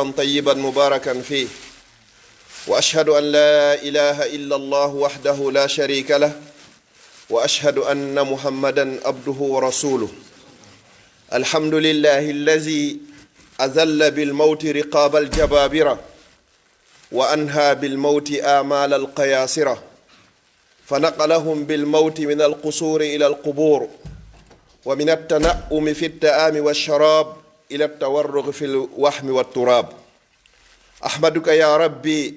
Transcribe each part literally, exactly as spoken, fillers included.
طيبا مباركا فيه، وأشهد أن لا إله إلا الله وحده لا شريك له، وأشهد أن محمدا عبده ورسوله. الحمد لله الذي أذل بالموت رقاب الجبابرة، وأنهى بالموت آمال القياصرة، فنقلهم بالموت من القصور إلى القبور، ومن التنعم في الطعام والشراب إلى التورق في الوحم والتراب. أحمدك يا ربي،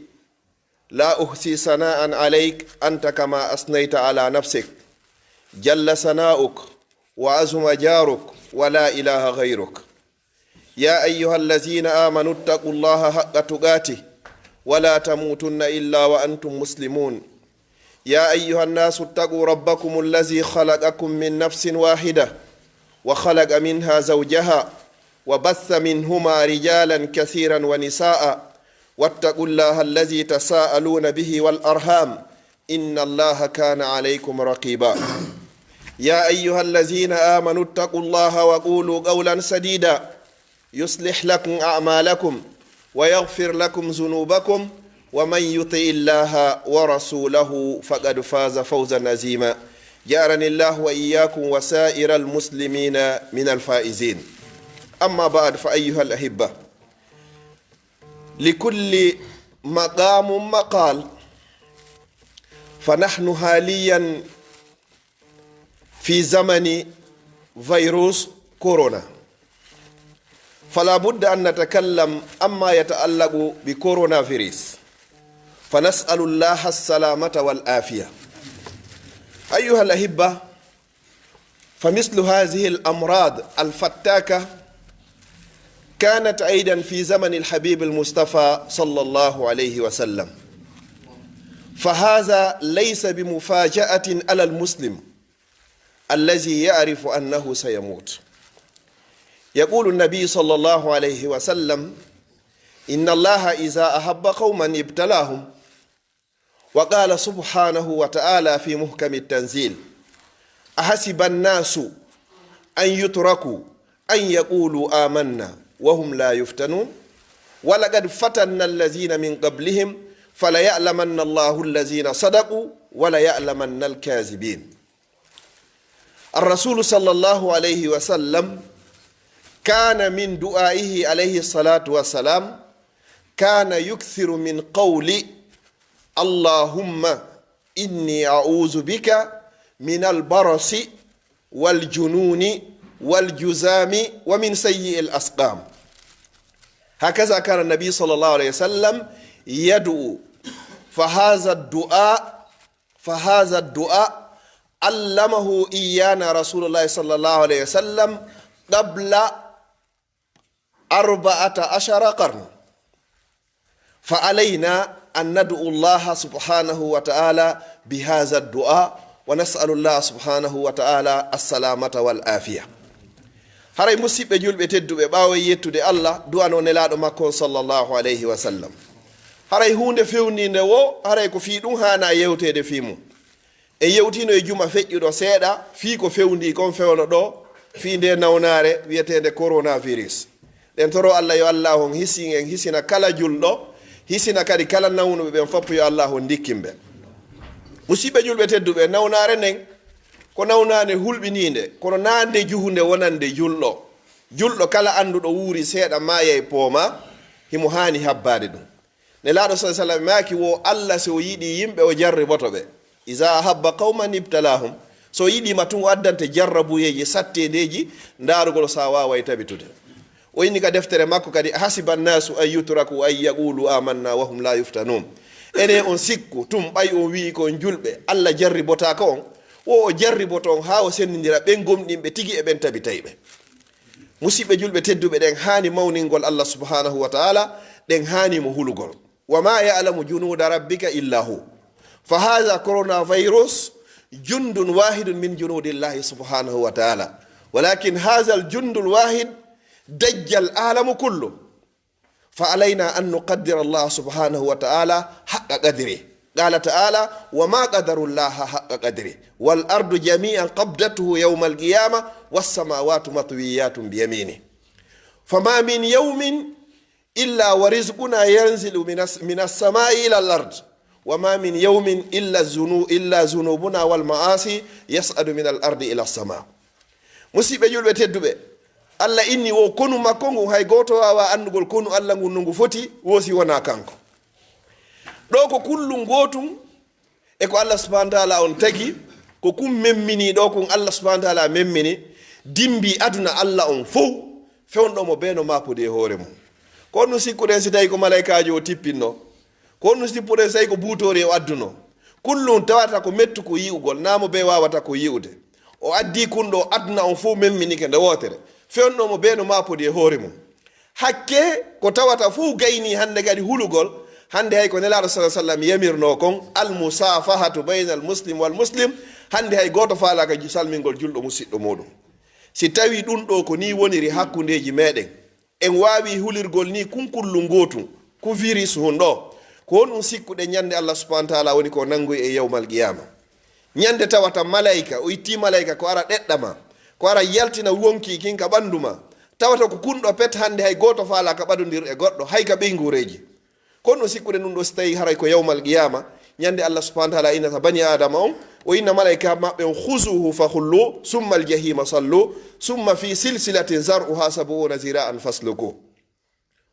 لا أحصي ثناء عليك أنت كما أثنيت على نفسك، جل ثناؤك وعظم جارك ولا إله غيرك. يا أيها الذين آمنوا اتقوا الله حق تقاته ولا تموتن إلا وأنتم مسلمون. يا أيها الناس اتقوا ربكم الذي خلقكم من نفس واحدة وخلق منها زوجها وبث منهما رجالا كثيرا ونساء واتقوا الله الذي تساءلون به والأرحام إن الله كان عليكم رقيبا. يا أيها الذين آمنوا اتقوا الله وقولوا قولا سديدا يصلح لكم أعمالكم ويغفر لكم ذنوبكم ومن يطع الله ورسوله فقد فاز فوزا عظيما. جعلني الله وإياكم وسائر المسلمين من الفائزين. أما بعد، فأيها الأحبة، لكل مقام مقال، فنحن حاليا في زمن فيروس كورونا، فلا بد أن نتكلم عما يتعلق بكورونا فيروس، فنسأل الله السلامة والعافية. أيها الأحبة، فمثل هذه الأمراض الفتاكة كانت أيضا في زمن الحبيب المصطفى صلى الله عليه وسلم، فهذا ليس بمفاجأة على المسلم الذي يعرف أنه سيموت. يقول النبي صلى الله عليه وسلم: إن الله إذا أحب قوما ابتلاهم. وقال سبحانه وتعالى في محكم التنزيل: أحسب الناس أن يتركوا أن يقولوا آمنا وهم لا يفتنون؟ ولقد فتنا الذين من قبلهم فليعلمن الله الذين صدقوا وليعلمن الكاذبين. الرسول صلى الله عليه وسلم كان من دعائه عليه الصلاة والسلام، كان يكثر من قول: اللهم إني أعوذ بك من البرص والجنون والجذام ومن سيء الأسقام. هكذا كان النبي صلى الله عليه وسلم يدعو، فهذا الدعاء فهذا الدعاء علمه إيانا رسول الله صلى الله عليه وسلم قبل أربعة عشر قرن، فعلينا أن ندعو الله سبحانه وتعالى بهذا الدعاء، ونسأل الله سبحانه وتعالى السلامة والعافية. Haray, musiɓɓe julɓe tedduɓe, ɓaawo e yettude Allah, du'ano Nelaaɗo makko on, sallallahu alayhi wa sallam. Haray huunde fewniinde wo, haray ko fii ɗun haanaa yewteede fii mun. En yewtiino e juma feƴƴuɗo seeɗa fii ko fewndii kon fewndo ɗoo, fii ndee nawnaare wi'eteende coronavirus. Ɗen toroo Allah yo Allah on hisin en, hisina kala julɗo, hisina kadi kala nawnuɓe ɓen fof, yo Allah on ndikkin ɓe. Musiɓɓe julɓe tedduɓe, nawnaare nden ko nawnaande hulɓiniinde, kono naa nde juhunde wonande julɗo. Julɗo kala annduɗo wuuri seeɗa maayay poomaa, himo haani habbaade ɗun. Nelaaɗo, sallallahu alaihi wasallam, maaki wo, Allah, si o yiɗi yimɓe, o jarriboto ɓe. Iza ahabba qauman ibtalahum. Si o yiɗi ma tun, o addante jarrabuyeeji satteedeeji, ndaarugol si a waaway tabitude. O inni ka deftere makko kadi: "Ahasiba annasu an yutraku an yaqulu amanna wa hum la yuftanun." Ene on sikku tun, ɓay on wi'i ko on julɓe, Allah jarribotaako on? Wo o jarriboto on haa o senndindira ɓen gomɗinɓe tigi e ɓen tabitayɓe. Musiɓɓe julɓe tedduɓe, ɗen haani mawningol Allah subhanahu wa ta'ala, ɗen haani mo hulugol. "Wa ma ya'lamu junuda rabbika illa hu." Fa hadha coronavirus jundun wahidun min junudillahi subhanahu wa ta'ala. Walakin hadha al jundul wahid dajja al alamu kullu. Fa alayna an nuqaddira Allah subhanahu wa ta'ala haqqa qadri. Qala ta'ala: "Wa ma qadarullaha haqqa qadri. Wal ardu jami'an qabdatuhu yawmal qiyamah, was samawati matwiyatun bi yamini." Fama min yawmin إلا ورزقنا ينزل من الس-، من السماء إلى الأرض، وما من يوم إلا الذنو-، إلا ذنوبنا والمعاصي يصعد من الأرض إلى السماء. Musiɓɓe julɓe tedduɓe, Alla inni wo konu makko ngun, hay gooto waawaa anndugol konu Alla ngun no ngu foti, wo si wonaa kanko. Ɗoo ko kullun gootun, e ko Allah subhanahu wa ta'ala on tagi, ko kun memmini ɗoo, kun Allah subhanahu wa ta'ala memmini, dimbi aduna Allah on fow, fewndo mo bee no maapodi e hoore mun. Ko honɗun sikkuɗen si tawi ko malaykaajo o tippinno? Ko honɗun sikkuɗen si tawi ko buutoori o adduno? Kullun tawata ko mettu ko yi'ugol, naa mo bee waawata ko yi'ude. O addi kun ɗoo aduna on fow memminike nde wootere, fewndo mo bee no maapodi e hoore mun. Hakke ko tawata fow gaynii hannde kadi hulugol, hannde hay ko Nelaaɗo sallallaahu alayhi wa sallam yamirnoo kon, al musafahatu bayna al muslim wal muslim, hannde hay gooto faalaaka ju-, salmingol julɗo musiɗɗo muuɗum. Si tawii ɗun ɗoo ko nii woniri hakkundeeji meeɗen, en waawii hulirgol nii kun kullun gootun, ku virus hun ɗoo, ko honɗun sikkuɗen ɲande Allah subhanahu wa ta'ala woni ko nanngoy e yawmal qiyaama? Ɲande tawata malayka, o ittii malayka ko ara ɗeɗɗa ma, ko ara yaltina wonkii kin ka ɓandu ma. Tawata ko kun ɗoo pet hannde hay gooto faalaaka ɓadondir e goɗɗo, hay ka ɓeynguureeji. Ko honɗun sikkuɗen ɗun ɗoo si tawii haray ko yawmal qiyaama, ɲande Allah subhanahu wa ta'ala innata bani Aadama on, o inna malayka maɓɓe on, "Khuzuhu fa ghullu, summa al jahima sallu, summa fi silsilatin zar'uha sab'una zira'an fasluku."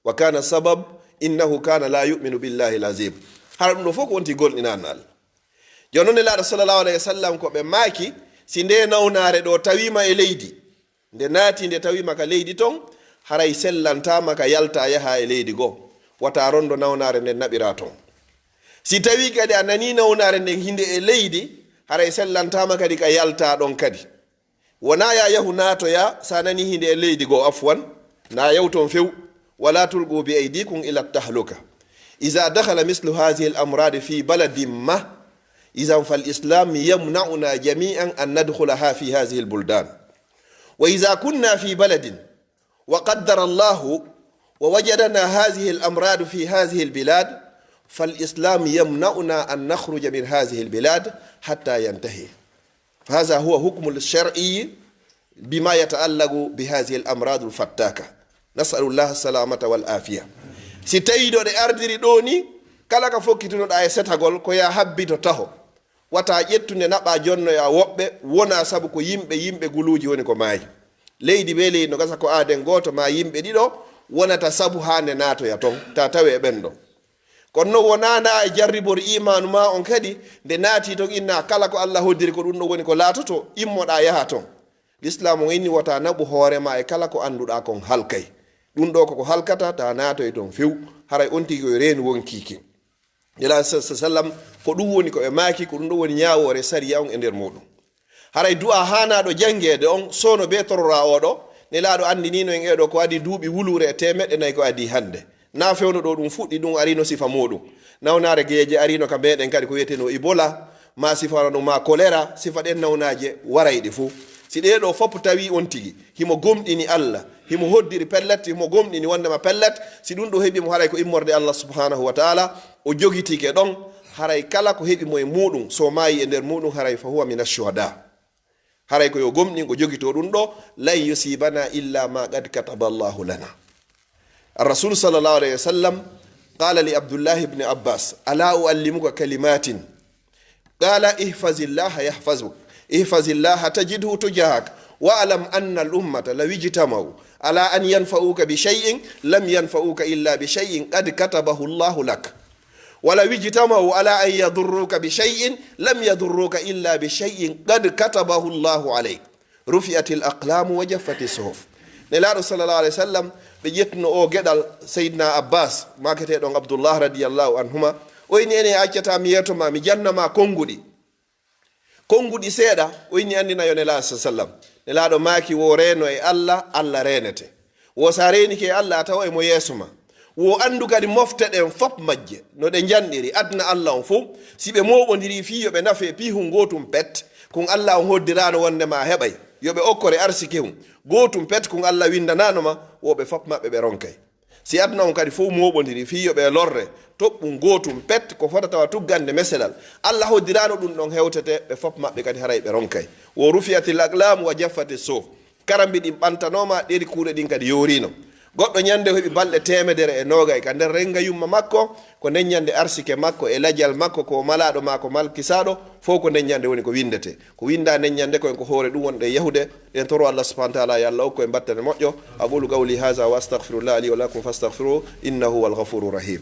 Wa kana sabab, innahu kana la yu'minu billahi al-azim. Hara ɗun ɗoo fow ko wonti gomɗinaano Allah. Jooni non, Nelaaɗo sallallahu alayhi wa sallam ko ɓe maaki, si ndee nawnaare ɗoo tawiima e leydi, nde naati nde tawiima ka leydi ton, haray sellantaama ka yaltaa yahaa e leydi goo, wata rondo nawnaare nden naɓiraa ton. Si tawii kadi a nanii nawnaare nden hinde e leydi, haray sellantaama kadi ka yaltaa ɗon kadi. Wonaa yaa yahu naatoyaa, si a nanii hinde e leydi goo, afwan, naa yahu ton few. ولا تلقوا بأيديكم إلى التهلكة. إذا دخل مثل هذه الأمراض في بلد ما، إذا فالإسلام يمنعنا جميعا أن ندخلها في هذه البلدان. وإذا كنا في بلد وقدر الله ووجدنا هذه الأمراض في هذه البلاد، فالإسلام يمنعنا أن نخرج من هذه البلاد حتى ينتهي. فهذا هو حكم الشرعي بما يتعلق بهذه الأمراض الفتاكة. نسأل الله السلامة والعافية. Si tawii ɗoo ɗe ardiri ɗoo nii, kala ka fokkitunoɗaa e setagol, ko yo a habbito taho. Wata ƴettu nde naɓaa jonnoyaa woɓɓe, wonaa sabu ko yimɓe, yimɓe guluuji woni ko maayi. Leydi bee leydi no gasa ko aaden gooto maa yimɓe ɗiɗo wonata sabu haa nde naatoya ton, taa tawee e ɓen ɗon. Kono non wonaa naa e jarribor iimaanu maa on kadi, nde naatii ton innaa kala ko Alla hoddiri ko ɗun ɗon woni ko laatotoo, immoɗaa yahaa ton. Lislaamu on inni wota naɓu hoore maa e kala ko annduɗaa kon halkay. Ɗun ɗoo ko ko halkata, taa naatoy ton few, haray on tigi ko yo reenu wonkii kin. Nelaaɗo sa-, sa-, sallam, ko ɗun woni ko ɓe maaki, ko ɗun ɗon woni ɲaawoore sariya on e nder muuɗum. Haray du'aa haanaaɗo janngeede on, soono bee tororaa oo ɗoo, Nelaaɗo anndiniino en ee ɗoo ko adii duuɓi wuluure e teemeɗɗe nay ko adii hannde. Naa fewndo ɗoo ɗun fuɗɗi, ɗun ariino sifa muuɗum. Nawnaare geeje ariino ka meeɗen kadi ko wi'etenoo Ebola, maa sifa no maa kolera, sifa ɗen nawnaaje warayɗe fuu. Si ɗee ɗoo fow tawii on tigi, himo gomɗini Alla, himo hoddiri pellet, himo gomɗini wonndema pellet, si ɗun ɗoo heɓii mo haray ko immorde Alla subhanahu wa ta'ala, o jogitike ɗon, haray kala ko heɓi mo e muuɗum, si o maayii e nder muuɗum, haray fa huwa mina shuhada. Haray ko yo gomɗin o jogitoo ɗun ɗoo, "Lan yusibana illa ma qad kataba Allahu lana." Ar-Rasul sallallahu alayhi wa sallam qala li Abdullah ibn Abbas, "Ala uallimuka kalimatin?" Qala, "Ihfazillaha yahfazuk, ihfazillaha tajidhu tujahak, wa'lam anna al-ummata law ijtama'u ala an yanfa'uka bi shay'in lam yanfa'uka illa bi shay'in qad katabahu Allahu lak." ولو اجتمعوا على أن يضروك بشيء لم يضروك إلا بشيء قد كتبه الله عليك. رفعت الأقلام وجفت الصحف. Nelaaɗo sallallahu alayhi wa sallam, ɓe ƴettuno oo geɗal Seydina Abbas, maaketeeɗo on Abdullah radiyallahu anhuma, o inni, "Ene a accataa mi yeeto ma, mi janna ma konnguɗi." Konnguɗi seeɗa, o inni anndina yo Nelaaɗo sallallahu alayhi wa sallam. Nelaaɗo maaki, "Wo reeno e Alla, Alla reenete. Wo si a reenike e Alla, a tawa e mo yeeso ma. Wo anndu kadi mofte ɗen fow majje, no ɗe njanɗiri, aduna Alla on fow, si ɓe mooɓondirii fii yo ɓe nafe piihun gootun pet, kun Alla on hoddiraano wonndema a heɓay, yo ɓe okkore arsikehun gootun pet kun Alla winndanaano ma, wo ɓe fow maɓɓe ɓe ronkay." Si aduna on kadi fow mooɓondiri fii yo ɓe lorre toɓɓun gootun pet ko fota tawa tuggande meselal, Alla hoddiraano ɗun ɗon hewtete, ɓe fow maɓɓe kadi haray ɓe ronkay. Wo rufi'atil aqlamu wa jaffati suhuf. Karambi ɗin ɓantanooma, ɗeri kuuɗe ɗin kadi yooriino. Goɗɗo ɲande o heɓi balɗe teemedere e noogay ka nder renga yumma makko, ko nden ɲande arsike makko e lajal makko, ko malaaɗo maa ko malkisaaɗo, fow ko nden ɲande woni ko winndetee. Ko winndaa nden ɲande ko en ko hoore ɗum wonɗen yahude. En toro Allah subhanahu wa ta'ala yo Allah okku en battane moƴƴo. أقول قولي هذا وأستغفر الله لي ولكم فاستغفروه إنه هو الغفور الرحيم.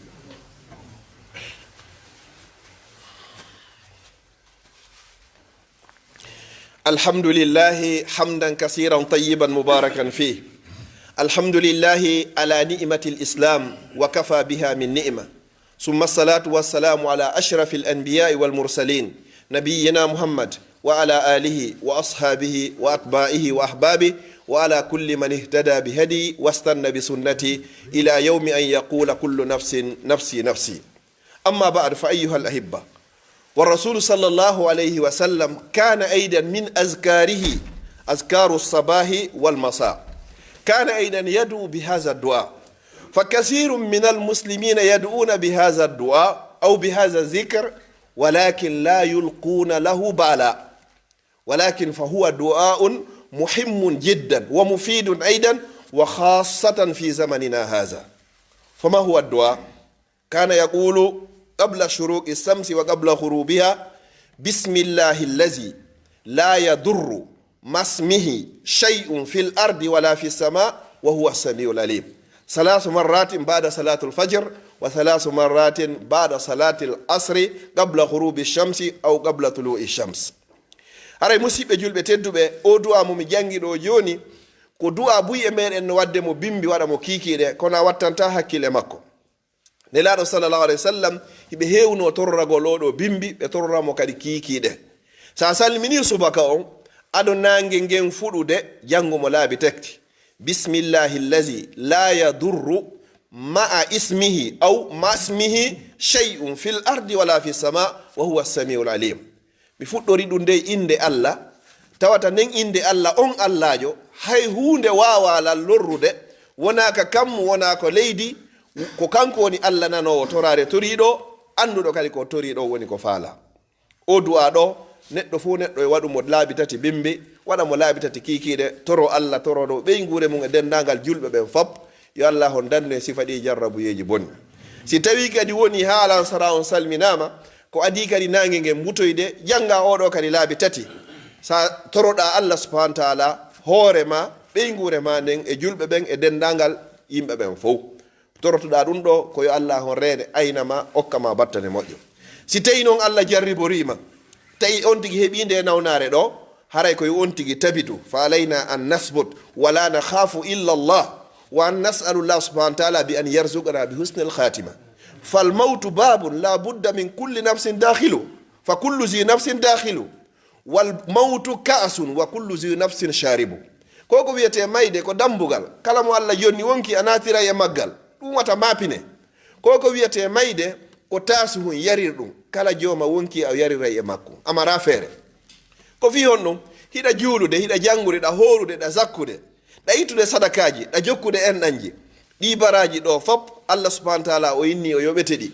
الحمد لله حمدا كثيرا طيبا مباركا فيه. الحمد لله على نعمة الإسلام وكفى بها من نعمة. ثم الصلاة والسلام على أشرف الأنبياء والمرسلين نبينا محمد وعلى آله وأصحابه وأتباعه وأحبابه وعلى كل من اهتدى بهدي واستنى بسنتي إلى يوم أن يقول كل نفس نفسي نفسي. أما بعد، فأيها الأحبة، والرسول صلى الله عليه وسلم كان أيضا من أذكاره أذكار الصباح والمساء، كان أيضا يدعو بهذا الدعاء، فكثير من المسلمين يدعون بهذا الدعاء أو بهذا الذكر، ولكن لا يلقون له بالا، ولكن فهو دعاء مهم جدا ومفيد أيضا، وخاصة في زمننا هذا. فما هو الدعاء؟ كان يقول قبل شروق الشمس وقبل غروبها: بسم الله الذي لا يضر مع اسمه شيء في الأرض ولا في السماء وهو السميع العليم، ثلاث مرات بعد صلاة الفجر، وثلاث مرات بعد صلاة العصر قبل غروب الشمس أو قبل طلوع الشمس. Haray musiɓɓe julɓe tedduɓe, oo du'aa mo mi janngi ɗoo jooni, ko du'aa buy e meɗen no waɗde mo bimbi, waɗa mo kiikiiɗe, kono a wattantaa hakkil e makko. Nelaaɗo sallallahu alayhi wa sallam, hiɓe heewunoo tororagol oo ɗoo bimbi, ɓe torora mo kadi kiikiiɗe. So a salminii subaka on, ado naange ngen fuɗude, janngu mo laabi tati. بسم الله الذي لا يضر مع اسمه أو مع اسمه شيء في الأرض ولا في السماء وهو السميع العليم. Mi fuɗɗori ɗum nde innde Alla, tawata nden innde Alla on Allaajo, hay huunde waawaa lan lorrude, wonaa ka kammu, wonaa ko leydi, ko kanko woni Alla nanoowo toraare toriiɗo, annduɗo kadi ko toriiɗo woni ko faalaa. Oo du'aa ɗoo, neɗɗo fow neɗɗo e waɗu mo laabi tati bimbi, waɗa mo laabi tati kiikiiɗe, toro Alla, toro ɗo ɓeynguure mum e denndaangal julɓe ɓen fop, yo Alla on dandu en sifa ɗii jarrabuyeeji boni. Si tawii kadi wonii haa alansara on salminaama, ko adii kadi naange ngen mutoyde, janngaa oo ɗoo kadi laabi tati. Sa toroɗaa Alla subhanahu wa ta'ala hoore maa, ɓeynguure maa nden e julɓe ɓen e denndaangal yimɓe ɓen fow. Torotoɗaa ɗum ɗoo ko yo Alla on reene, ayna ma, okka ma battane moƴƴo. Si tawii non Alla jarriborii ma, tawi on tigi heɓii ndee nawnaare ɗoo, haray ko yo on tigi tabitu. فعلينا أن نثبت ولا نخاف إلا الله، وأن نسأل الله سبحانه وتعالى بأن يرزقنا بحسن الخاتمة. فالموت باب لا بد من كل نفس داخله، فكل ذي نفس داخله. والموت كأس وكل ذي نفس شارب. Ko ko wi'etee mayde ko dambugal. Kala mo Alla jonni wonkii a naatiray e maggal. Ɗum wata maapine. Ko ko wi'etee mayde ko taasu hun yarirɗum. Kala jooma wonkii a yariray e makko. A maraa feere. Ko fii honɗum? Hiɗa juulude, hiɗa janngude, ɗa hoorude, ɗa zakkude, ɗa ittude sadakaaji, ɗa jokkude enɗanji. Ɗii baraaji ɗoo fop, Alla subhanahu wa ta'ala o inni o yoɓete ɗi.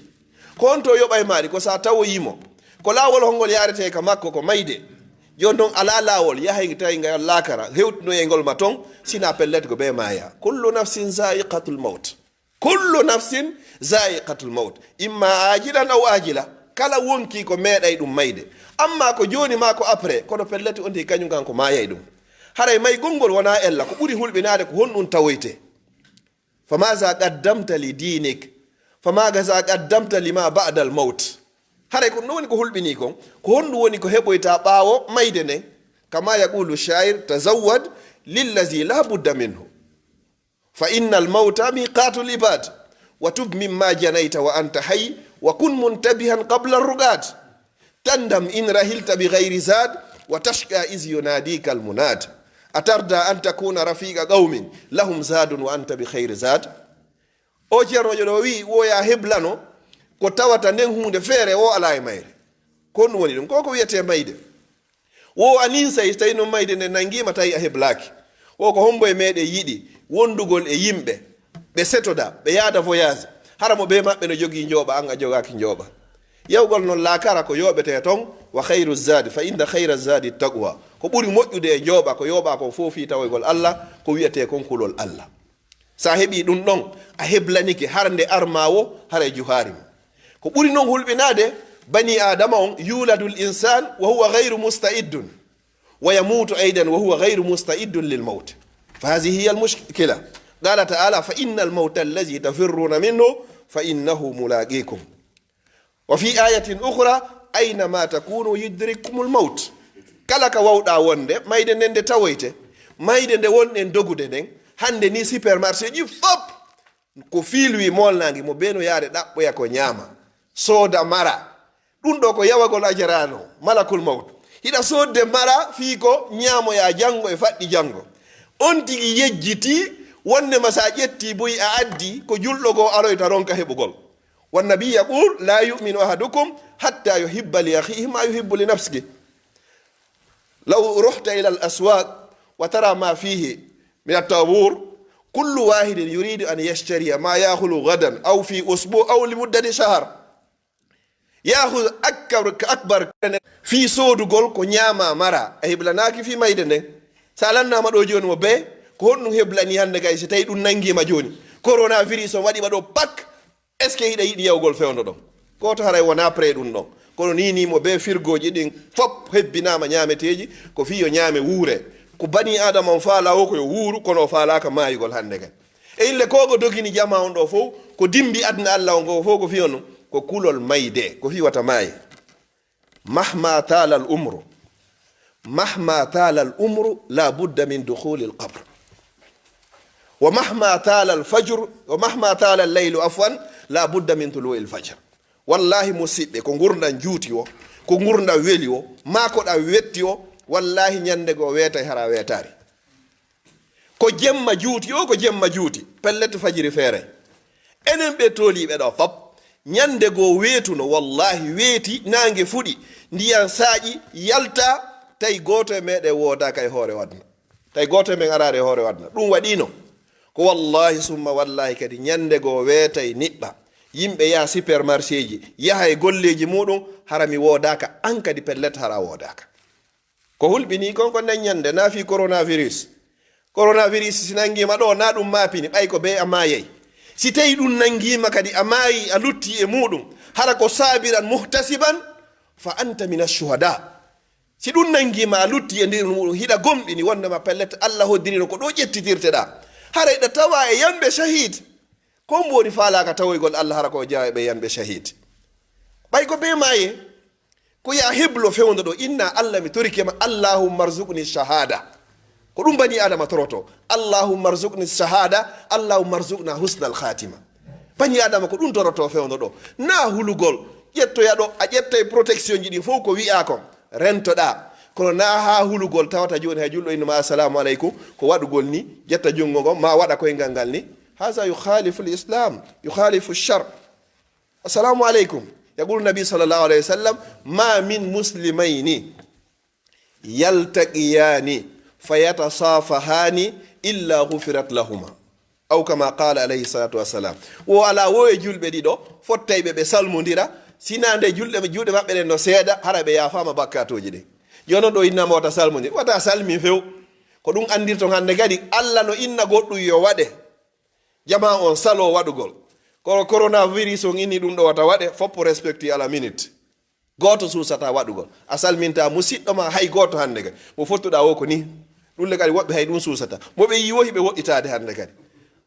Ko honto o yoɓay maa ɗi? Ko sa tawoyii mo. Ko laawol hongol yaaretee ka makko? Ko mayde. Jooni non alaa laawol yahay tawi ngal laakara, hewtinoyay ngol ma ton, sinaa pellet ko bee maayaa. كل نفس ذائقة الموت. كل نفس ذائقة الموت. إما عاجلا أو آجلا. Kala wonkii ko meeɗay ɗum mayde. Amma ko jooni maa ko après, kono pellet on tigi kañum kan ko maayay ɗum. Haray maygol ngol wonaa ella, ko ɓuri hulɓinaade ko honɗum tawoytee. فماذا قدمت لدينك؟ فماذا قدمت لما بعد الموت؟ Haray ko ɗum woni ko hulɓinii kon, ko honɗum woni ko heɓoyta ɓaawo mayde nden? كما يقول الشاعر: تزود للذي لا بد منه، فإن الموت ميقات العباد، وتب مما جنيت وأنت حي، وكن منتبها قبل الرقاد. تندم إن رحلت بغير زاد، وتشقى إذ يناديك المناد. أترضى أن تكون رفيق قوم لهم زاد وأنت بغير زاد؟ O ceernoojo ɗoo wi'i, wo yo a heblano ko tawata nden huunde feere o alaa e mayre. Ko ɗum woni ɗum. Ko ko wi'etee mayde. Wo a ninsay, si tawii non mayde nden nanngiima, tawi a heblaaki. Wo ko hombo e meɗen yiɗi wondugol e yimɓe, ɓe setoda, ɓe yaada voyage, hara mo bee maɓɓe no jogii njooɓa, an a jogaaki njooɓa? Yahugol non laakara ko yooɓetee ton, وخير الزاد، فإن خير الزاد التقوى. Ko ɓuri moƴƴude e njooɓa, ko yooɓa kon fow fii tawoygol Alla, ko wi'etee kon kulol Alla. Sa heɓii ɗun ɗon, a heblanike, hara nde armaa woo, hara e juhaari ma. Ko ɓuri non hulɓinaade, banii Aadama on, yuuladul insaan wa huwa gayru musta'iddun, wa yamuutu aydan wa huwa gayru musta'iddun lil mawt. Fa hazihi hiya al mushkila. Qaala ta'aala, fa inna al mawta allazi tafirruuna minhu, fa innahu mulaaqiikum. Wa fi ayatin ukhra, ayna ma takunu yudrikkumul mawt. Kala ka wawɗaa wonde, mayde nden nde tawoyte. Mayde nde wonɗen dogude nden, hande ni supermarché ji fop ko fiilwi molnaange mo bee no yaade ɗaɓɓoya ko ñaama. Sooda mara. Ɗun ɗoo ko yawagol ajarano, malakul mawt. Hiɗa soodde mara fii ko ñaamoyaa janngo e faɗɗi janngo. On tigi yejjiti wonde ma sa ƴetti buy a addi ko julɗo goo aroyta ronka heɓugol. والنبي يقول: لا يؤمن أحدكم حتى يحب لأخيه ما يحب لنفسه. لو رحت إلى الأسواق وترى ما فيه من الطابور، كل واحد يريد أن يشتري ما يأكل غدا أو في أسبوع أو لمدة شهر. يأخذ أكبر، أكبر. Fii soodugol ko ñaamaa maraa, a heblanaaki fii mayde nden. Sa lannaama ɗoo jooni mo bee, ko honɗun heblanii hande kay si tawii ɗun nangii ma jooni? Coronavirus on waɗii ma ɗoo pak. Est-ce que hiɗa yiɗi yahugol fewndo ɗon? Gooto haray wonaa prêt ɗun ɗon. Kono nii nii mo bee firgooji ɗin fop hebbinaama ñaameteeji, ko fii yo ñaame wuure. Ko banii Aadama on faalaa woo ko yo wuuru, kono o faalaaka maayugol hande kay. E ille ko ko dogini jamaa on ɗoo fow, ko dimbi aduna Alla on ko fow ko fii on ɗun, ko kulol mayde, ko fii wata maaye. مهما طال العمر، مهما طال العمر لا بد من دخول القبر. ومهما طال الفجر، ومهما طال الليل، عفوا، لا بد من طلوع الفجر. Wallahi, musiɓɓe, ko ngurndan juuti o, ko ngurndan weli o, maa ko ɗan wetti o, wallahi, ñande goo weetay hara weetaari. Ko jemma juuti o, ko jemma juuti. Pellet, fajiri feeray. Enen ɓee tooliiɓe ɗoo fop, ñande goo weetuno, wallahi weeti, naange fuɗi, ndiyan saaƴi, yalta, tawi gooto e meɗen woodaaka e hoore o aduna. Tawi gooto e men araali e hoore o aduna. Ɗun waɗiino. Ko wallahi summa wallahi kadi ñande goo weetay niɓɓa. Yimɓe yaha supermarchéji, yaha e golleeji muɗum, hara mi woodaaka, an kadi pellet hara a woodaaka. Ko hulɓinii kon ko nden ñande, naa fii coronavirus. Coronavirus si nangii ma ɗoo, naa ɗun maapini, ɓay ko bee a maayay. Si tawii ɗun nangii ma kadi a maayii, a luttii e muɗum, hara ko saabiran muhtasiban, fa anta mina shuhada. Si ɗun nangii ma a luttii e nder muɗum, hiɗa gomɗini wonndema pellet Alla hoddirino ko ɗoo ƴettitirteɗaa. Hara hiɗa tawaa e yanɓe shahid. Ko hombo woni faalaaka tawoygol Alla hara ko o jeyaa e ɓee yanɓe shahid? Ɓay ko bee maayee. Ko yo a heblo fewndo ɗoo, inna Alla mi torike ma, Allahumma arzuqni shahada. Ko ɗun banii Aadama torotoo. Allahumma arzuqni shahada, Allahumma arzuqna husnal khatima. Banii Aadama ko ɗun torotoo fewndo ɗoo. Naa hulugol, ƴettoya ɗoo, a ƴettay protection ji ɗin fow ko wi'aa kon, rentoɗaa. Kono naa haa hulugol tawata jooni hay julɗo innu ma assalamu aleykum, ko waɗugol ni, ƴetta junngo ngon, maa waɗa koyngal ngal ni. Haza yukhalifu l-Islam, yukhalifu shar. السلام عليكم. يقول النبي صلى الله عليه وسلم: ما من مسلمين يلتقيان فيتصافحان إلا غفرت لهما. أو كما قال عليه الصلاة والسلام. Wo alaa wo e julɓe ɗiɗo fottayɓe ɓe salmondira, sinaa nde julɗe, juuɗe maɓɓe ɗen no seeda, hara ɓe yaafaama bakkaatuuji ɗin. Jooni non ɗoo innaama wata salmondir, wata salmin few. Ko ɗun anndirton hannde kadi, Alla no inna goɗɗun yo waɗe. Jamaa on saloo waɗugol. Kono coronavirus on inni ɗun ɗoo wata waɗe, foppo respecti à la minute. Gooto suusataa waɗugol. A salmintaa musiɗɗo maa hay gooto hannde kadi. Mo fottuɗaa woo ko nii. Ɗun le kadi woɓɓe hay ɗun suusataa. Mo ɓe yi'i woo hiɓe woɗɗitaade hannde kadi.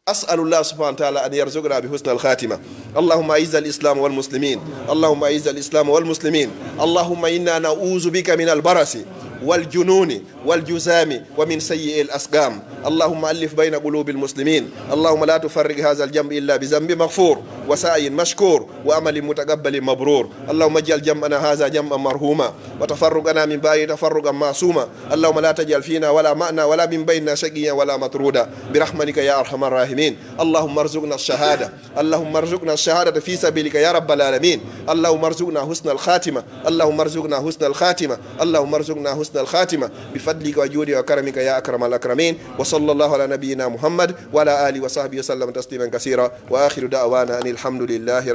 أسأل الله سبحانه وتعالى أن يرزقنا بحسن الخاتمة. اللهم أعز الإسلام والمسلمين. اللهم أعز الإسلام والمسلمين. اللهم إنا نعوذ بك من البرص والجنون والجذام ومن سيء الأسقام. اللهم ألف بين قلوب المسلمين. اللهم لا تفرق هذا الجمع إلا بذنب مغفور وسعي مشكور وعمل متقبل مبرور. اللهم اجعل جمعنا هذا جمعا مرحوما وتفرقنا من بعده تفرقا معصوما. اللهم لا تجعل فينا ولا معنا ولا من بيننا شقيا ولا مطرودا برحمتك يا أرحم الراحمين. اللهم ارزقنا الشهادة. اللهم ارزقنا الشهادة في سبيلك يا رب العالمين. اللهم ارزقنا حسن الخاتمة. اللهم ارزقنا حسن الخاتمة. اللهم ارزقنا حسن الخاتمة بفضلك وجودك وكرمك يا أكرم الأكرمين. وصلى الله على نبينا محمد وعلى آله وصحبه وسلم تسليما كثيرا. وآخر دعوانا أن الحمد لله رب